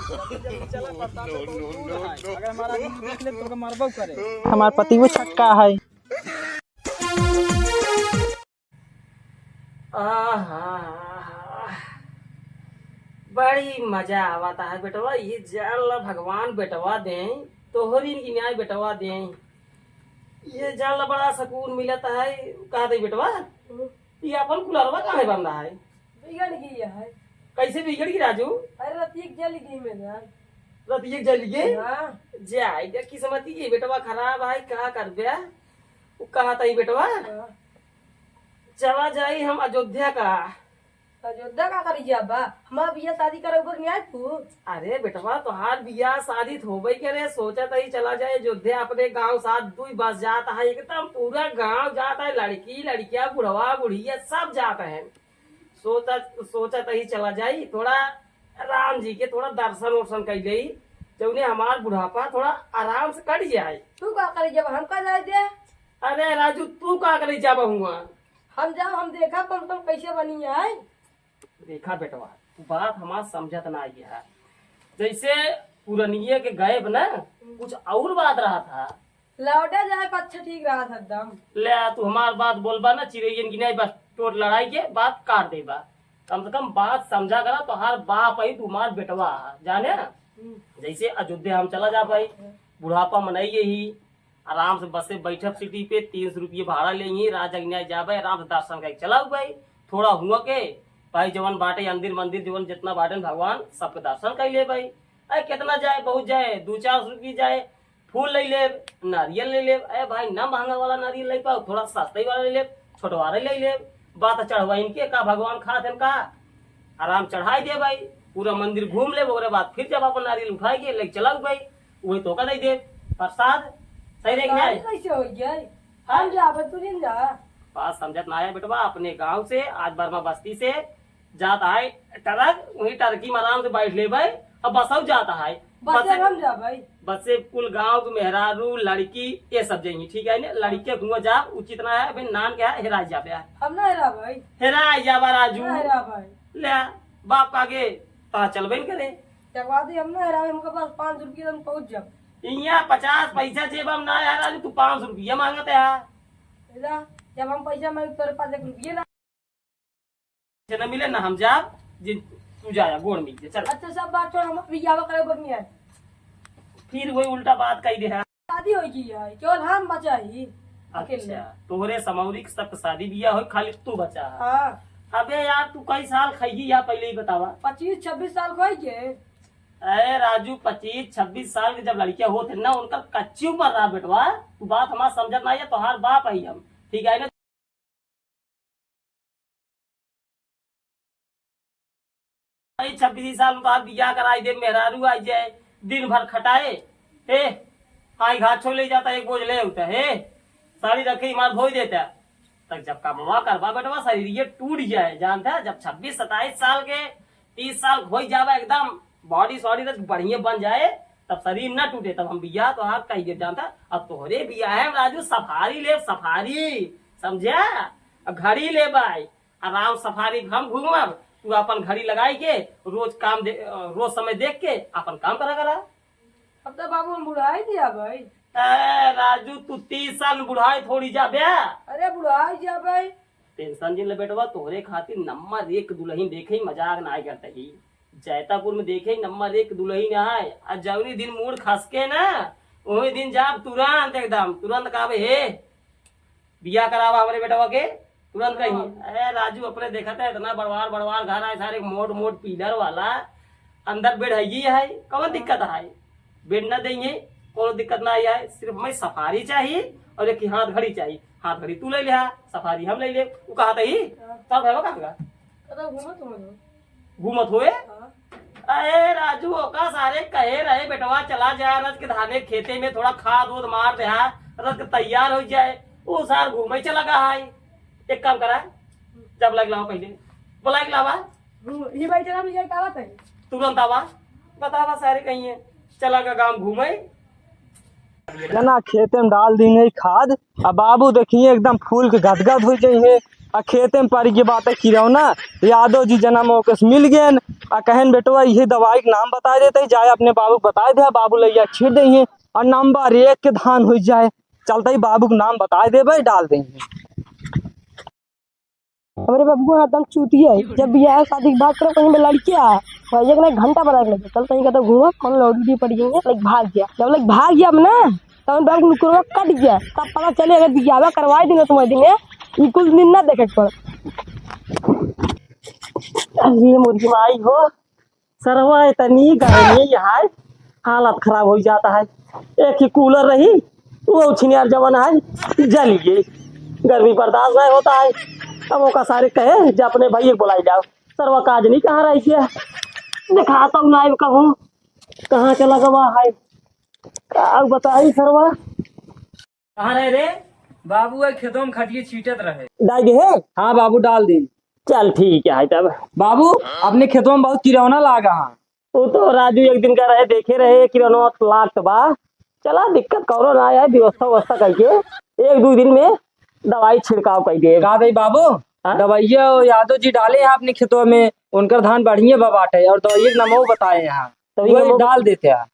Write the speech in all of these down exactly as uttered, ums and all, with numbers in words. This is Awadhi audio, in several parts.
जल्दी चला, प्रताप से बहुत दूर है। अगर हमारा आदमी देख ले तो ओके मारबो करे। हमार पति वो छक्का है। आहा, बड़ी मजा आवत है बेटवा। ये जान ला भगवान बेटवा दें, तोहरी इनकी न्याय बेटवा दें। ये जान ला बड़ा सुकून मिलत है। कहा दे बेटवा, ये अपन कुलरवा काहे बंदा है? बिगड़ गई है। कैसे बिगड़ गई राजू? अरे रतिया के जल गई में जान। रतिया के जल गई? हाँ। जाए दे, किस्मत ही बेटवा खराब है, का करबे? वो कहा था ये बेटवा? हाँ। चला जाई हम अयोध्या का। अयोध्या का करी जाबा? हमार बियाह शादी करे ऊपर नहीं आए तू? अरे बेटवा, तोहार बियाह शादी तो होबे करे, सोचत ही चला जाए अयोध्या, अपने गांव साथ दुई बस जात है, एकदम पूरा गांव जात है, लड़की लड़किया बुढ़वा बुढ़िया सब जात है। सोचत सोचत ही चला जाई, थोड़ा राम जी के थोड़ा दर्शन वर्शन कर ले, जौने हमार बुढ़ापा थोड़ा आराम से कट जाए। तू का करी जब हमका जाए दे? अरे राजू, तू का करे जाबा हुआ? हम जाओ, हम देखा कम कम कैसे बनी है। देखा बेटवा, तू बात हमार समझत ना आई है। जैसे पुरनिये के गैब ना, कुछ और बात रहा था। लौटे जाए पर अच्छा ठीक रहा था एकदम। ले आ, तू हमार बात बोलबा ना, चिरैयन की नहीं, बस टोट लड़ाई के बात काट देबा। कम से कम बात समझा करा, तोहार बाप आई, तुम्हार बेटवा है, जाने? हम्म। जैसे अयोध्या हम चला जा पाई, बुढ़ापा मनई यही, आराम से बस से बैठब सीटी पे, तीन सौ रुपये भाड़ा लेंगे, राज अग्नि जाबे, आराम से दर्शन करके चला आऊ भाई। थोड़ा हुआ के भाई, जवन बाटे अंदिर मंदिर, जवन जितना बाटे भगवान, सबके दर्शन कर ले भाई। अरे कितना जाए, बहुत जाए, दो चार सौ रुपये जाए, फूल ले लेब, नारियल ले लेब। अरे भाई, ना महंगा वाला नारियल ले पाओ, थोड़ा सस्ता ही वाला ले लेब, छोटवारे ले लेब। बात चढ़वा इनके का, भगवान खात हैं का? आराम चढ़ाई दे भाई, पूरा मंदिर घूम लेब, ओकरे बाद फिर जब अपन नारियल उठाई के लेके चला आऊ भाई, वही तो का दे दे प्रसाद। सही रहे कि नारी नहीं? कैसे हो गया? हम जाबे, तू नहीं जा। बात समझत ना है बेटवा, अपने गांव से, आज बर्मा बस्ती से जात है ट्रक, वही ट्रकी में आराम से बैठ लेबे, अब बसौ जात है। बस से बस हम जाबे। बस से कुल गांव के मेहरारू, लड़की, ये सब जाइए, ठीक है ने? लड़के घुमा जा, उचित ना है, अबे नान के है, हेराई जाबे। हम ना हेराबे। हेराई जाबा राजू। ना हेराबे। ले, बाप आगे, ता चलबे न करे। चकवा दी, हम ना हेराबे, हमके पास पाँच रुपये, हम पहुँच जाब। इहाँ पचास पैसा जेब हम ना यार, राजू, तू पाँच रुपया मांगत है। ले, जब हम पैसा मांगे, तोरे पास एक रुपये ना। से न मिले ना हम जाब, जे तू जाया, गोड़ मिल जे, चल। अच्छा, सब बात छोड़, हम बियाह करे बनी है। फिर वही उल्टा बात कही दे है। शादी हो गई है, केवल हम बचा ही अकेले। अच्छा, तोहरे समौरी के सबके शादी बियाह हो, खाली तू बचा है। हाँ। अबे यार, तू कई साल खइगी या पहले ही बतावा? पच्चीस छब्बीस साल हो गए। अरे राजू, पच्चीस छब्बीस साल के जब लड़कियां होत है ना, उनका कच्ची उम्र रहा बेटवा। तू बात हमार समझत ना है, तोहार बाप है हम, ठीक है ना? भाई, छब्बीस साल में तोहार बियाह कराई दे, मेहरारू आई जाए, दिन भर खटाए, हे, आई घाट छोड़ ले जाता, एक बोझ ले होता, हे, साड़ी रखे, इमार धोई देता। तक जब कमवा करबा बेटवा, शरीर ये टूट जाए, जानता है, जब छब्बीस सत्ताईस साल के, तीस साल हो जाबा एकदम, बॉडी सॉडी रख बढ़िया बन जाए, तब शरीर ना टूटे, तब हम बियाह तोहार कही दे, जानता। अब तोहरे बियाह है राजू, सफारी ले, सफारी, समझा? अब घड़ी ले बाई, आराम सफारी हम घूमब, तू अपन घड़ी लगाई के रोज काम दे, रोज समय देख के अपन काम करा करा। अब तो बाबू हम बुढ़ाई दिया भाई। ए राजू, तू तीस साल में बुढ़ाई थोड़ी जाबे। अरे बुढ़ाई जा भाई। टेंशन जिन ले बेटवा, तोहरे खातिर नंबर एक दुल्हन देखे ही, मजाक ना करते ही। जैतापुर में देखे ही नंबर एक दुल्हन आए, आ जौनी दिन मूड खसके ना, वही दिन जाब तुरंत, एकदम तुरंत कहबे, "हे, बियाह करावा हमरे बेटवा के।" तुरंत कही, हाँ। "ए राजू, अपने देखत है, इतना बड़वार बड़वार घर है, सारे मोट मोट पिलर वाला, अंदर बेड है ही है, कौन दिक्कत है? बेड ना देंगे, कोनो दिक्कत ना आई है, सिर्फ मैं सफारी चाहिए और एक हाथ घड़ी चाहिए, हाथ घड़ी तू ले ले, सफारी हम ले ले।" वो कहा था ही, हाँ। तब है वो कहाँ का? तो घूमत हो, घूमत होए? हाँ। अरे राजू, ओका सारे कहे रहे, "बेटवा चला जाए रज के धाने खेते में, थोड़ा खाद उद मार दे, हाँ, रज के तैयार हो जाए।" वो सार घूमे चला गया है। एक काम करा, जब लाइक लावा पहले, बोला लावा। ये भाई जरा मुझे क्या बात है? तुरंत आवा, बतावा सारे कहीं है, चला का गांव घूमे। जना खेते में डाल दी है खाद, अब बाबू देखिए एकदम फूल के गदगद हो जाइए। आ खेते में परि गए बाटे किरौना, यादव जी जनम ओकस मिल गएन, आ कहेन, "बेटवा, इहे दवाई के नाम बताइ देते, जाए अपने बाबू के बताइ दे, बाबू लइया छीट देइहें, और नंबर एक के धान होइ जाए।" चलते ही बाबू के नाम बताइ देबे, डाल देइहें। हमरे बबुआ एकदम चूतिया है। जब बियाह शादी की बात करे, कहीं में लड़किया है, भाई एक ना एक घंटा बना के लगे। चल कहीं का तो घूमा, कौन लौड़ी पड़ गई है, लाइक भाग गया। जब लाइक भाग गया अब ना, तब बाबू नुकरवा कट गया। तब पता चले अगर बियाह करवाए दिन तुम्हारे दिन, ई कुल दिन ना देखे के पड़। ये मुर्गी माई हो, सरवा इतनी गर्मी है, हालत खराब होइ जाता है। एक ही कूलर रही, वो छिनियार जवन है, जल गई। गर्मी बर्दाश्त नहीं होता है। अब ओका सारे कहे जे अपने भैया के बुलाई जाओ। सरवा काज नहीं कहाँ रही गया, दिखाता हूँ ना कहूँ कहाँ चला गवा है। का बताई सरवा। कहाँ रहे रे? बाबू है खेतों में खटिए छीटत रहे। डाल दे है? हाँ बाबू, डाल दी। चल ठीक है तब। बाबू, अपने खेतों में बहुत किरौना लागा है। वो तो राजू एक दिन का रहे, देखे रहे किरौना लागत बा। चला दिक्कत कौनो ना आए, व्यवस्था व्यवस्था करके एक दो दिन में दवाई छिड़काव कर दे। का भाई बाबू, हाँ? दवाइया यादव जी डाले हैं अपने खेतों में, उनकर धान बढ़िया बा बाटे और दवाइया के नमो बताए हैं। तो ये वही नमो डाल देते हैं।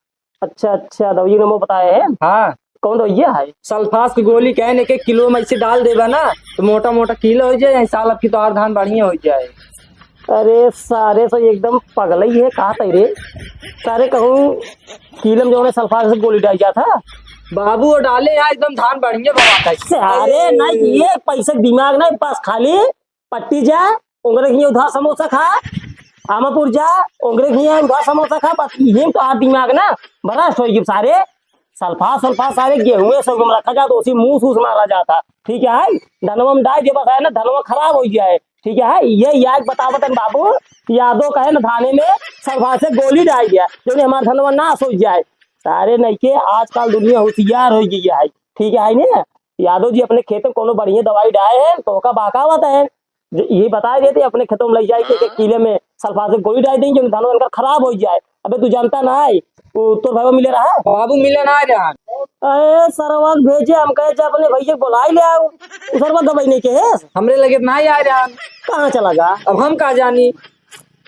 अच्छा, अच्छा, दवाई नमो बताए हैं? हाँ। कौन दवाई है? सल्फास की गोली कहे एक एक किलो में ऐसे डाल देबा ना, तो मोटा मोटा कीला होइ जाए, साल अब की तो और धान बढ़िया होइ जाए। अरे सारे तो एकदम पगलई है, का तई रे? सारे कहूँ कीलम जो है सल्फास की गोली डाल जाता। बाबू वो डाले हैं, एकदम धान बढ़िया बा बाटे। सारे अरे। नहीं, ये पैसे दिमाग नहीं पास, खाली पट्टी जा, ओकरे हियाँ उधार समोसा खा, आमापुर जा, ओकरे हियाँ उधार समोसा खा, बस इहे में तोहार दिमाग ना भ्रष्ट होइ गई सारे। सल्फास, सल्फास सारे गेहूं से रखा जाता, उसी मूस, उस मारा जाता, ठीक है? धनवा में डाल दे बस, है ना, धनवा खराब होइ जाए, ठीक है? ये याद बतावत है बाबू, यादव कहे ना धाने में सल्फास से गोली डाल दिया, जो हमारा धनवा नाश होइ जाए। सारे नहीं के आजकल दुनिया होशियार होइ गई है, ठीक है ना? यादव जी अपने खेत में कोनो बढ़िया दवाई डाए हैं, तो ओका बहकावत है। जो यही बताए देते, अपने खेतों में लइ जाए के, के कीले में सल्फास के गोली डाल देंगे, जो धान उनका खराब होइ जाए। अबे तू जानता ना है, वो तोर भाई मिले रहा? बाबू मिले ना रहा। अरे सरवा के भेजे, हम कहे जा अपने भैया के बुलाई ले आओ। उ सरवा दवाई नहीं के है? हमरे लगे ना आ रहा। कहाँ चला गा? अब हम का जानी?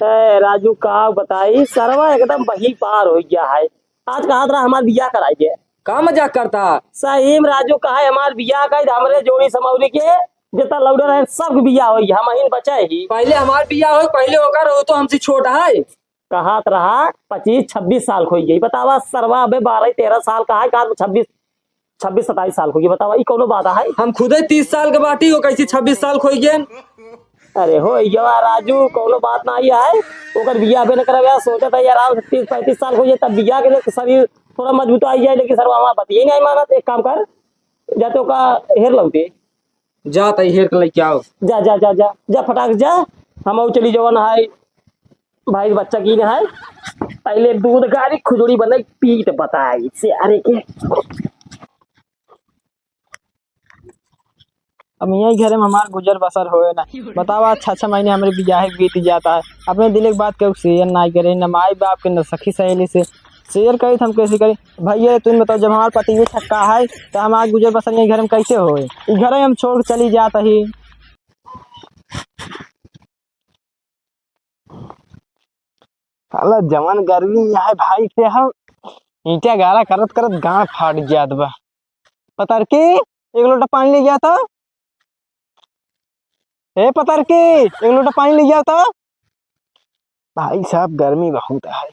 ए राजू का बताई, सरवा एकदम बही पार होइ गया है। आज कहा रहा हमार बियाह कराई दे। का मजाक करता? सही में राजू कहा है, हमार बियाह का हमरे जोड़ी समौरी के जितना लौड़ा रहे, सब बियाह होई, हम ही बचा ही। पहले हमार बियाह होई, पहले ओकर हो तो हमसे छोट है। कहत रहा पच्चीस छब्बीस साल खोई गई, बतावा सरवा अबे बारह तेरह साल का है, कहा छब्बीस, छब्बीस सत्ताईस साल खोई गई, बतावा ई कौनो बात है? हम खुदे तीस साल के बाटी, वो कैसे छब्बीस साल खोई गए? अरे हो यवा राजू, कौनो बात ना आई है, ओकर बियाह बे न करब यार, सोचत है यार, आराम से तीस पैंतीस साल खोई जाए, तब बियाह के लिए शरीर थोड़ा मजबूत आई जाए, लेकिन सरवा हमार बतिये नहीं मानत। एक काम कर, जा तो का हेर लौटे। जा तई हेर के लेके आओ। जा, जा, जा, जा, जा फटाक जा। हम आऊ चली जवन है भाई, बच्चा की ना है, पहले दूध गारी खुजड़ी बनाई पी तो बताई से अरे के। अब यही घरे में हमार गुजर बसर होए ना। बतावा, छह छह महीने हमरे बियाहे के बीत जाता है, अपने दिल के बात केहू शेयर ना करे, न माई बाप के, न सखी सहेली से शेयर करी, तो हम कैसे करी? भैया तुम बताओ, जब हमार पति ये छक्का है, तो हमार गुजर बसर यही घर में कैसे होए? ई घर हम छोड़ के चली जात ही। साला जवन गर्मी है भाई से हम ईंटा गारा करत करत गांड फाट जात बा। पतरकी, एक लोटा पानी ले जाता। ए पतरकी, एक लोटा पानी ले जाता। भाई साहब गर्मी बहुत है।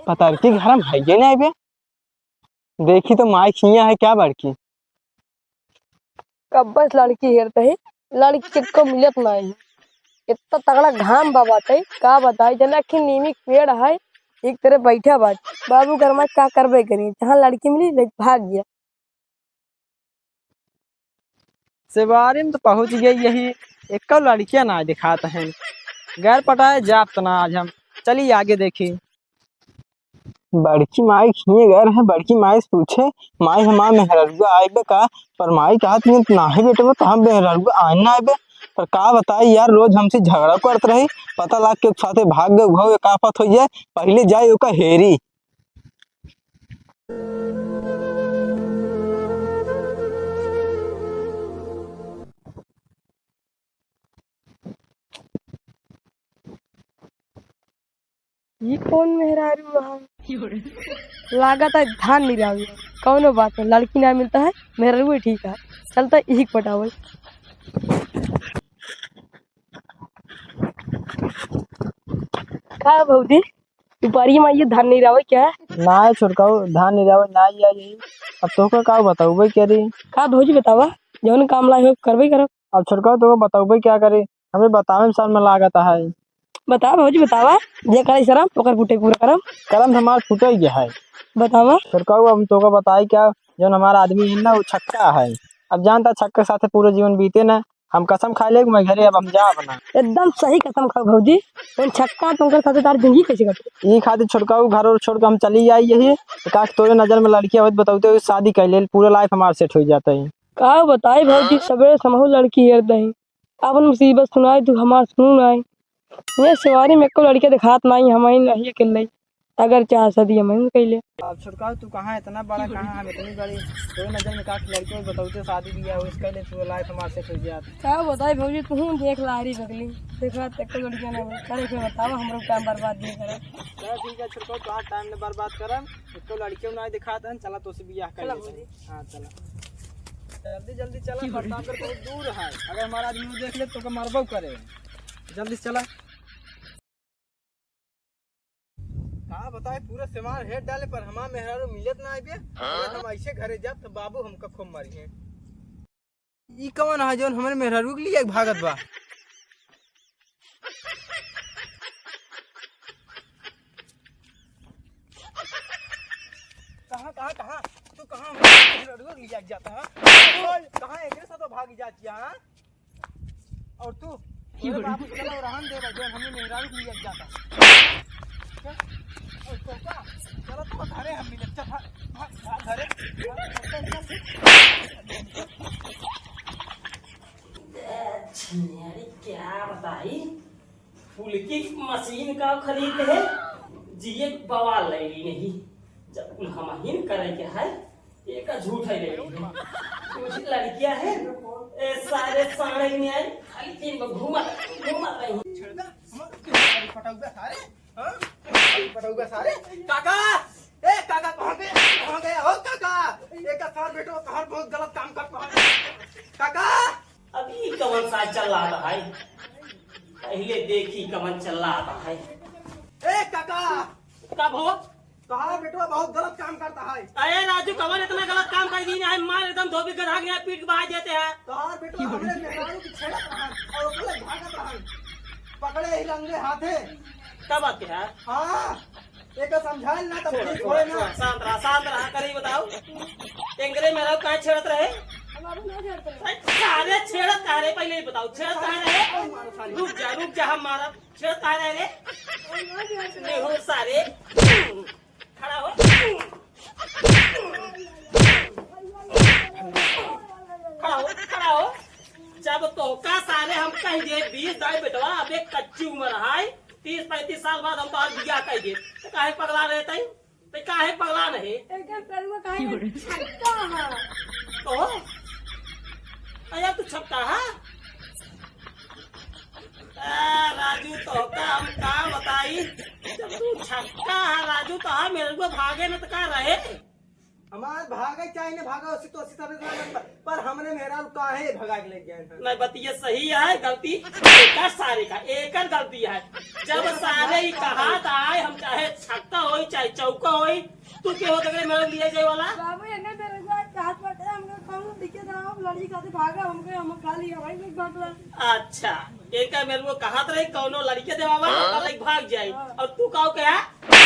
पतरकी घर में है ये नहीं बे। देखी तो माई खिया है क्या बड़की। कब्बस लड़की हेरत ही, लड़की कितको मिलत नाही। इतना तगड़ा घाम बा बाटे, का बताई, जना कि नीमी के पेड़ है, एक तरह बैठा बाटे। बाबू घर में का करबे करी, जहाँ लड़की मिली, ले भाग गया। सेवारी में तो पहुँच गई यही, एको लड़कियाँ ना दिखात हैं। गैर पटाए जात ना आज हम, चली आगे देखी। बड़की माई खिए गए रहे, बड़की माई से पूछे, "माई, हमार मेहररुआ आइबे का?" पर माई कहत, "ये तो नाही बेटवा, तो हम मेहररुआ आए ना आइबे।" पर का बताई यार, रोज हमसे झगड़ा करत रही, पता लाग के साथे भाग गए, उहो एक आफत हो जाए, पहले जाए ओका हेरी। ई कौन मेहरारू है? लागत है धान निरावे। कौनो बात नहीं, लड़की ना मिलता है, मेहरारू ही ठीक है। चलता इही के पटावल। का भौजी, दुपहरिया में आइए धान निरावे क्या? ना है छोटकाऊ, धान निरावे ना आई आई। अब तोहका का बताऊबे क्या रे? का भौजी बतावा, जौन काम लाए हो करबे करब। अब छोटकाऊ तोहका बताऊबे क्या करे, हमें बतावे में शर्म लागत है। बता भौजी बतावा, जे करे शर्म ओकर फूटे पूरा करम। करम तो हमार फूटे गया है। बतावा। छोटकाऊ अब तोहका बताई क्या, जौन हमारा आदमी है ना वो छक्का है। अब जानता छक्का के साथे पूरा जीवन बीते ना, हम कसम खा ले मैं घरे अब हम जाब ना। एकदम सही कसम खाओ भौजी, जौन छक्का तुमकर साथे तार जिंदगी कैसे कटे? ई खातिर छोटकाऊ घर और छोड़ के हम चली आई यही, तो का तोरे नजर में लड़की आवत बताते हुए शादी कर ले, पूरा लाइफ हमार सेट हो जाता है। का बताई भौजी, सबेरे समहू लड़की हेर दही, अपन मुसीबत सुनाए तू हमार सुनू नाई। ये सवारी में एको लड़के दिखात नाई, हम ही नहीं अकेले। अगर चाह सदी हम ही कैले। अब छोटका तू कहाँ इतना बड़ा, कहाँ हम इतनी बड़ी, कोई नजर में काट लड़के बताते शादी बियाह हो, इसका ले तू लाइफ हमार सेट हो जात। का बताई भौजी, तू देख लारी बगली, देखा तक लड़कियां ना करे के बताओ, हमरो टाइम बर्बाद नहीं करा। चल ठीक है छोटका, तोहार टाइम ने बर्बाद करम, एको लड़कियों ना दिखात हन, चला तो से बियाह कर चला लेते हैं। भौजी। हाँ चला, जल्दी जल्दी चला, प्रतापगढ़ बहुत दूर है, अगर हमारा आदमी देख ले तो के मारबो करे। जल्दी से चला। का बताए, पूरा सामान हेर डाले पर हमार मेहरारू मिलत ना आइबे। हाँ? अगर हम ऐसे घरे जाब तो बाबू हमका खूब मारी है। ई कवन है जौन हमरे मेहरारू के लिए भागत बा? कहाँ, कहाँ, कहाँ? तू कहाँ हमरे मेहरारू के लिए जाता है? कहाँ एकरे साथ भाग जाती है, हाँ? और तू, की अरे बोले? बाबू, चलो, रहन दे भाई, जौन हमने मेहरारू के लिए जाता। चल, और तो का? चलो, तो घरे हम मिले, चल, भाग, भाग, भाग घरे। अरे क्या बताई, फुलकी मशीन का खरीद है, जिए बवाल लैली नहीं, जब कुल हमहिन करे के है, एका झूठ है नहीं। कुछ लड़कियां हैं, ए सारे साड़े में आई, खाली दिन भर घूमत, घूमत रही। छेड़दा, हमर पटौदा सारे, हाँ? पटौदा सारे। काका, ए काका, कहाँ गए, कहाँ गए हो काका? एका सार बेटो, तोहार बहुत गलत काम करता है। काका, अब ई कवन सा चल रहा है? पहले देखी कवन चल रहा है। ए काका! का भो? तोहार बेटवा बहुत गलत काम करता है। अरे राजू, कवन इतना गलत काम कर दी है? मार एकदम धोबी गधा के यहाँ पीट के बहा देते हैं। तोहार बेटवा हमरे मेहरारू की छेड़त रहन और ओकरे भागत रहन। पकड़े ही रंगे हाथे। का बात है? हाँ। एका समझाइल ना तब छोड़, ठीक छोड़, होए ना। छोड़, शांत रहा, शांत रहा, करी बताओ। एंगरे मेहरारू काहे छेड़त रहे? हम अब ना छेड़त रहे। अरे, सारे छेड़त काहे रहे, पहले ही बताओ, छेड़त काहे रहे? रुक जा, रुक जा, हम मारब। छेड़त काहे रहे रे? हम ना छेड़त रहे। नहीं हो सारे। खड़ा हो। खड़ा हो, खड़ा हो। जब तोहका सारे हम कह दे, बीस दाई बेटवा, अब एक कच्ची उम्र है, तीस पैंतीस साल बाद हम तोहार बियाह कर दे, तो काहे पगला रहे तई? तो काहे पगला रहे? एकदम करुआ काहे छक्का है। ओहो, अरे तू छक्का है? आ, राजू, तोहका हम का बताई, जब तू छक्का है राजू, तो हाँ, मेरे को भागे न तो का रहे। हमार भागे चाहे न भागे, उसी तो उसी तरह से, पर, पर हमरे मेहरारू काहे भगा के ले गए हैं? नहीं, बतिया सही है, गलती एकर सारे का, एकर गलती है। जब सारे ही कहा था, हम चाहे छक्का होई, चाहे चौका होई, तू के हो तगड़े मेहरारू लिए जाए वाला? बाबू, एने मेरे को आज हाथ पकड़े, हमको कहूँ, दिखे था, हम लड़की खाते भागा, हमको, हम खा लिया, भाई, मैं भाग रहा। अच्छा, एकर मेरे को कहा था, कौनो लड़के देवावा, हाँ? लड़के भाग जाए, हाँ। और तू का कहा?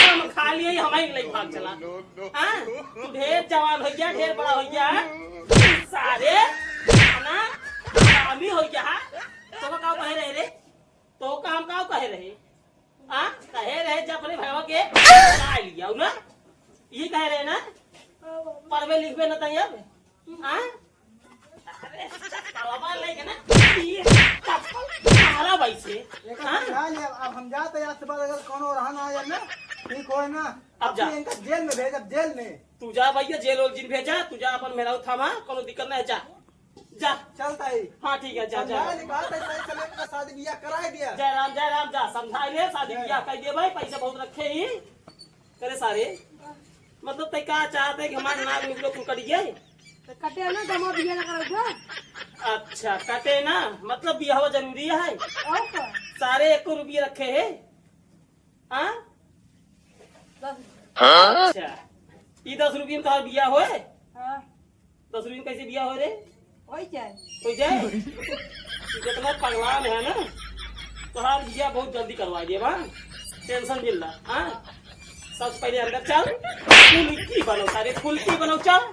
हम खा लिए, हम ही लई भाग चला। हाँ? तू ढेर जवान हो गया, ढेर बड़ा हो गया। सारे, है ना? हरामी हो गया, हाँ? तो का कहे रहे रे? तो का हम का कहे रहे? हाँ? कहे रहे जब अपने भाईवा के खा लिया, ना? ये कहे रहे ना? पढ़बे लिखबे ना तई अब? हाँ? अरे, चप्पलवा लेके ना, ये चप्पल मारा भाई से। एक हाँ? ध्यान है, अब हम जाते हैं, आज से बाद अगर कोनो रहन आ जाए ना, ठीक होए ना, अब जा। इनका जेल में भेज, अब जेल में। तू जा भैया, जेल वोल जिन भेजा, तू जा अपन मेहरारू थामा, कोनो दिक्कत नहीं है, जा। जा। चलता है। हाँ, ठीक है, जा, जा। समझा, निकाल, सही समय पे शादी बियाह कराए दिया। जय राम, जय राम, जा समझाए ले, शादी बियाह कर दे भाई, पैसा बहुत रखे ही। करे सारे, मतलब तै का चाहते कि हमारे नाक में लोग कट गए? तो कटे ना, तो हम बियाह ना करब। अच्छा, कटे ना, मतलब बियाह जरूरी है। और का? सारे एको रुपये रखे है। हाँ? दस। अच्छा, ई दस रुपये में तोहार बियाह होए? हाँ। दस रुपये में कैसे बियाह होए रे? होई जाए। होई जाए? तू जितना पगलान है ना, तोहार बियाह बहुत जल्दी करवा दिए बा। टेंशन जिल्ला, हाँ? सबसे पहले अंदर चल, फुल्की बनो सारे, फुल्की बनो, चल।